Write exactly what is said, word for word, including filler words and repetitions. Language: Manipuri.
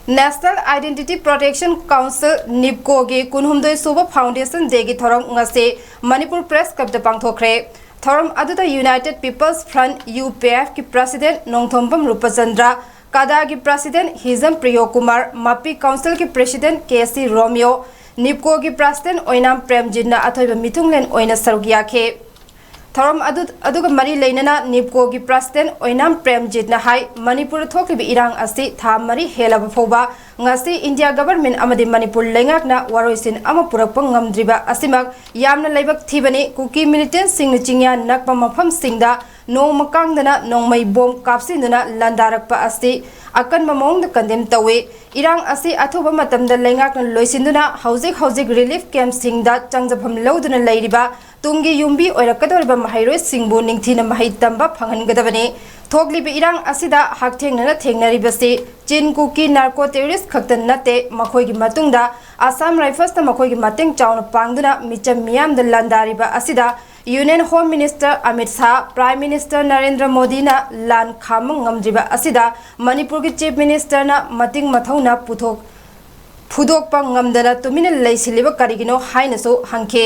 National Identity Protection Council, NIPCO ꯒꯤ ꯀꯨꯟꯍꯨꯝꯗꯣꯏ ꯁꯨꯕ Foundation Day ꯒꯤ ꯊꯧꯔꯝ ꯉꯁꯤ ꯃꯅꯤꯄꯨꯔ Press Club ꯇ ꯄꯥꯡꯊꯣꯛꯈ꯭ꯔꯦ꯫ ꯊꯧꯔꯝ ꯑꯗꯨꯗ United People's Front, UPF ꯀꯤ President ꯅꯣꯡꯊꯣꯝꯕꯝ ꯔꯨꯄꯆꯟꯗ꯭ꯔ, ꯀꯗꯥꯒꯤ President ꯍꯤꯖꯝ ꯄ꯭ꯔꯤꯌꯣ ꯀꯨꯃꯥꯔ, ꯃꯄꯤ Council ꯒꯤ President ꯀꯦ ꯁꯤ ꯔꯣꯃꯤꯌꯣ, NIPCO ꯒꯤ President ꯑꯣꯏꯅꯥꯝ ꯄ꯭ꯔꯦꯝꯖꯤꯠꯅ ꯑꯊꯣꯏꯕ ꯃꯤꯊꯨꯡꯂꯦꯟ ꯑꯣꯏꯅ ꯁꯔꯨꯛ ꯌꯥꯈꯤ꯫ ꯊꯧꯔꯝ ꯑꯗꯨ, ꯑꯗꯨꯒ ꯃꯔꯤ ꯂꯩꯅꯅ NIPCO ꯒꯤ President ꯑꯣꯏꯅꯥꯝ ꯄ꯭ꯔꯦꯝꯖꯤꯠꯅ ꯍꯥꯏ, ꯃꯅꯤꯄꯨꯔꯗ ꯊꯣꯛꯂꯤꯕ ꯏꯔꯥꯡ ꯑꯁꯤ ꯊꯥ ꯃꯔꯤ ꯍꯦꯜꯂꯕ ꯐꯥꯎꯕ ꯉꯁꯤ India Government ꯑꯃꯗꯤ ꯃꯅꯤꯄꯨꯔ ꯂꯩꯉꯥꯛꯅ ꯋꯥꯔꯣꯏꯁꯤꯟ ꯑꯃ ꯄꯨꯔꯛꯄ ꯉꯝꯗ꯭ꯔꯤꯕ ꯑꯁꯤꯃꯛ ꯌꯥꯝꯅ ꯂꯥꯏꯕꯛ ꯊꯤꯕꯅꯤ꯫ ꯀꯨꯀꯤ militantꯁꯤꯡꯅ ꯆꯤꯡꯌꯥ ꯅꯛꯄ ꯃꯐꯝꯁꯤꯡꯗ ꯅꯣꯡꯃ ꯀꯥꯡꯗꯅ ꯅꯣꯡꯃꯩ ꯕꯣꯝ ꯀꯥꯞꯁꯤꯟꯗꯨꯅ ꯂꯥꯟꯗꯥꯔꯛꯄ ꯑꯁꯤ ꯑꯀꯟꯕ ꯃꯑꯣꯡꯗ condemn ꯇꯧꯏ꯫ ꯏꯔꯥꯡ ꯑꯁꯤ ꯑꯊꯨꯕ ꯃꯇꯝꯗ ꯂꯩꯉꯥꯛꯅ ꯂꯣꯏꯁꯤꯟꯗꯨꯅ ꯍꯧꯖꯤꯛ ꯍꯧꯖꯤꯛ relief campꯁꯤꯡꯗ ꯆꯪꯖꯐꯝ ꯂꯧꯗꯨꯅ ꯂꯩꯔꯤꯕ ꯇꯨꯡꯒꯤ ꯌꯨꯝꯕꯤ ꯑꯣꯏꯔꯛꯀꯗꯧꯔꯤꯕ ꯃꯍꯩꯔꯣꯏꯁꯤꯡꯕꯨ ꯅꯤꯡꯊꯤꯅ ꯃꯍꯩ ꯇꯝꯕ ꯐꯪꯍꯟꯒꯗꯕꯅꯤ꯫ ꯊꯣꯛꯂꯤꯕ ꯏꯔꯥꯡ ꯑꯁꯤꯗ ꯍꯛꯊꯦꯡꯅꯅ ꯊꯦꯡꯅꯔꯤꯕꯁꯤ ꯆꯤꯟ ꯀꯨꯀꯤ narco terrorist ꯈꯛꯇ ꯅꯠꯇꯦ, ꯃꯈꯣꯏꯒꯤ ꯃꯇꯨꯡꯗ Assam Riflesꯅ ꯃꯈꯣꯏꯒꯤ ꯃꯇꯦꯡ ꯆꯥꯎꯅ ꯄꯥꯡꯗꯨꯅ ꯃꯤꯆꯝ ꯃꯤꯌꯥꯝꯗ ꯂꯥꯟꯗꯥꯔꯤꯕ ꯑꯁꯤꯗ Union Home Minister Amit Shah, Prime Minister Narendra ꯃꯣꯗꯤꯅ ꯂꯥꯟ ꯈꯥꯝꯕ ꯉꯝꯗ꯭ꯔꯤꯕ ꯑꯁꯤꯗ ꯃꯅꯤꯄꯨꯔꯒꯤ Chief Ministerꯅ ꯃꯇꯤꯡ ꯃꯊꯧꯅ ꯄꯨꯊꯣꯛ ꯐꯨꯗꯣꯛꯄ ꯉꯝꯗꯅ ꯇꯨꯃꯤꯟꯅ ꯂꯩꯁꯤꯜꯂꯤꯕ ꯀꯔꯤꯒꯤꯅꯣ ꯍꯥꯏꯅꯁꯨ ꯍꯪꯈꯤ꯫